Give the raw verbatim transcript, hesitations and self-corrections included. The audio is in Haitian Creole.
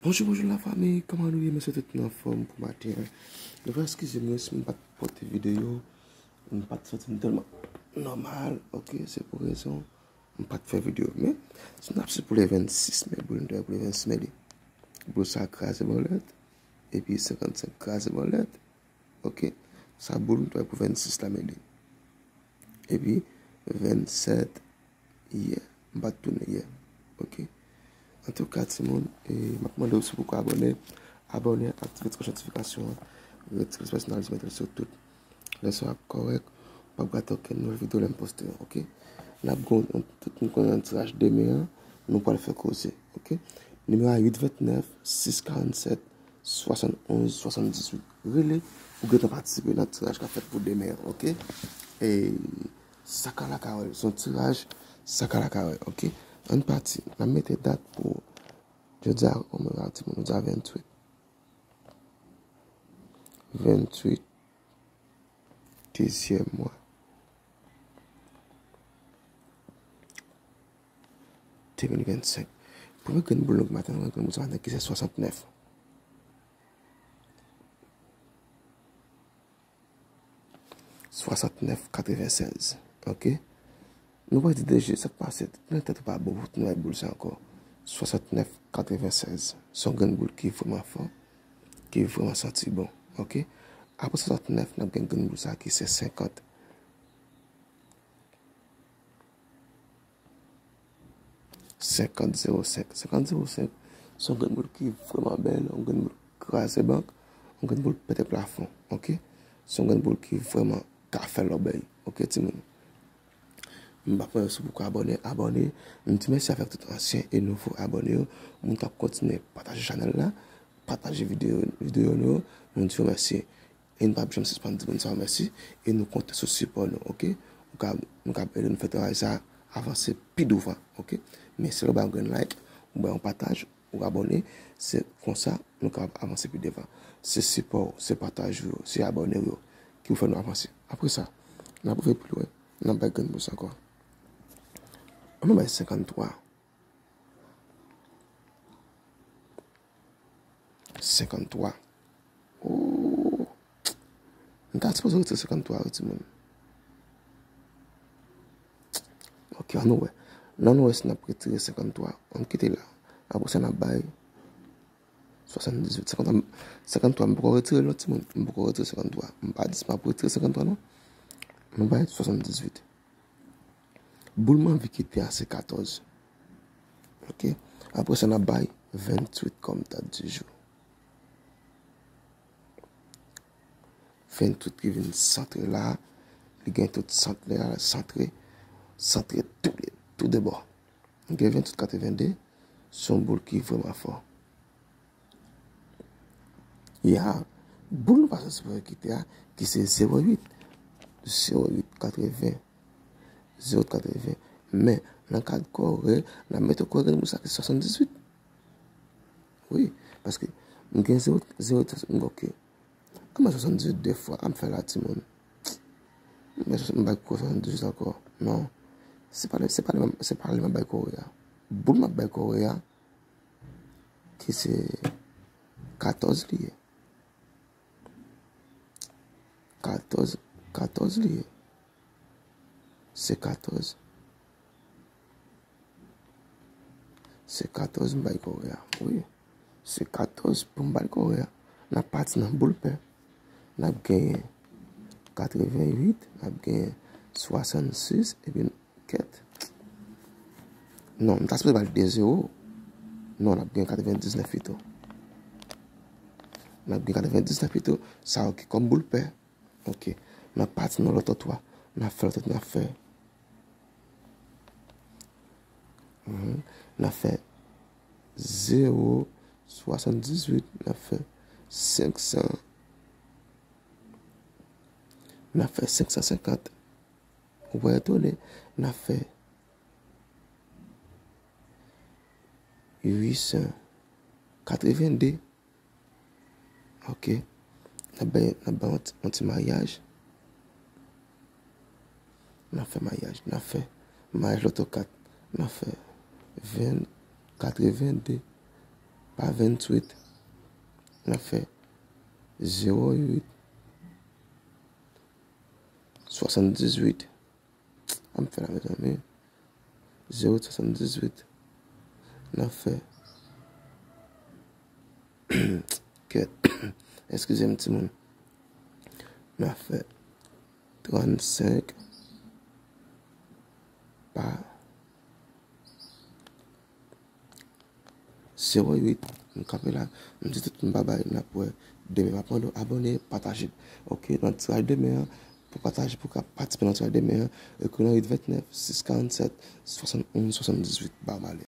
Bonjou, bonjou lafanmi, kòman nou ye? M swete tout moun anfòm pou maten an. Nou va eskize mwen si m pa t pote videyo, m pa t santi m tèlman nòmal, oke, se pou rezon m pa t fè videyo. Men, si n ap swiv pou le vennsis me, boul nou te wè pou le vennsis me li. Boul sa kraze bòlèt, epi senkannsenk kraze bòlèt, oke. Sa boul nou te wè pou vennsis la me li. Epi vennsèt yè, m pa t tounen yè, oke. Antouka, timoun, e, m ap mande w si w poko abòne, abòne, aktive ti klòch notifikasyon an, retire ti pèsonalize, mete l sou tout. Lè sa w ap kòrèk, w p ap rate okenn nouvèl videyo lè m poste yo, oke? N ap gen yon, tout moun konnen yon tiraj demen an, nou pral fè koze, oke? Nimewo a uit vennèf, sis karannsèt, swasannonz, swasanndizuit. Rele pou gentan patisipe nan tiraj k ap fèt pou demen an, oke? E sa k a la ka wè, se yon tiraj, sa k a la ka wè, oke? Ann pati, n ap mete dat pou jodi a, kòman w ye, timoun, jodi a venntuit. Venntuit, dezyèm mwa. De mil vennsenk. Premye grenn boul nou gen maten, grenn boul sa maten ki se swasantnèf. Swasantnèf katrevennsèz. Oke? Nou pral di D J sa k pase. Nan tèt ou pa bon pou nou bay boul sa ankò. Swasantnèf katrevennsèz. Se yon grenn boul ki vrèman fò, ki vrèman santi bon. Oke? Apre swasantnèf, n ap gen grenn boul sa ki se senkant. Senkant zewo senk. Senkant zewo senk, se yon grenn boul ki vrèman bèl, yon grenn boul kraze bank, yon grenn boul pete plafon, oke? Se yon grenn boul ki vrèman ka fè lòbèy, oke, timoun? M pa konnen si w poko abòne, abòne. M di mèsi avèk tout ansyen e nouvo abòne yo, moun k ap kontinye pataje chanèl la, pataje videyo, videyo nou yo, nou di yo mèsi. E nou p ap janm sispann di moun sa yo mèsi. E nou konte sou sipò nou, oke? Nou ka, nou ka ede nou fè travay sa avanse pi douvan, oke? Men si w ba yon grenn like, ou ba yon pataj, ou abòne, se konsa nou ka avanse pi devan. Se sipò w, se pataj ou yo, se abòne w yo ki pou fè nou avanse. Apre sa, n ap rive pi lwen, n ap bay grenn boul sa ankò. Ann nou bay senkanntwa. Senkanntwa. Oh. M ta sipoze retire senkanntwa, wi, timoun. Oke, ann nou wè. Ann nou wè si n ap retire senkanntwa. Ann kite la. Apre sa, n ap bay swasanndizuit. Senkanntwa, senkanntwa, m poko retire l non, timoun. M poko retire senkanntwa. M pa di si m ap retire senkanntwa non. M bay swasanndizuit. Boul m anvi kite a se katòz. Oke. Apre sa, n ap bay venntuit kòm dat di jou. Venntuit ki vin santre la, li gen tout sant la, santre, santre tou le, tou de bò. Gen venntuit katrevende, se yon boul ki vrèman fò. Ya, boul nou pa sot sipoze kite a, ki se zewo uit. Zewo uit katreven. Zewo uit katreven. Men, nan kad kore, n ap mete kore grenn boul sa ki swasanndizuit. Wi, paske m gen zewo, zewo uit, m gen, oke. Kòman swasanndizuit de fwa? A m fè la, timoun. M bay, m bay kore swasanndizuit ankò. Non. Se pa li, se pa li, se pa li m ap bay kore a. Boul m ap bay kore a, ki se katòz li ye. Katòz, katòz li ye. Se katòz. Se katòz m bay kore a. Wi. Se katòz pou m bay kore a. N ap pati nan boul pè. N ap genyen katreven uit, n ap genyen swasannsis, epi kèt. Non, m ta sipoze ba l de zewo. Non, n ap gen katrevendiznèf pito. N ap gen katrevendiznèf pito. Sa yo ki kòm boul pè. Oke. N ap pati nan lòt twa. N ap fè lòt, n ap fè. Mhm. N ap fè zewo swasanndizuit. N ap fè senk san. N ap fè senk san senkant. Ou pa etone, n ap fè uit san katrevende. Oke. N ap bay, n ap bay yon ti, yon ti mayaj. N ap fè mayaj. N ap fè mayaj lòt kat. N ap fè ven, katrevende. pa venntuit. N ap fè zewo uit swasanndizuit. An m fè la, mezanmi. Zewo uit swasanndizuit. N ap fè kèt. Eskize m, timoun. N ap fè trannsenk pa zewo uit. M kanpe la. M di tout moun babay. N ap wè demen. M ap mande w abòne, pataje. Oke, nan tiraj demen an, pou pataje, pou ka patisipe nan tiraj demen an, ekri nan uit vennèf, sis karannsèt, swasannonz, swasanndizuit. Ba m ale.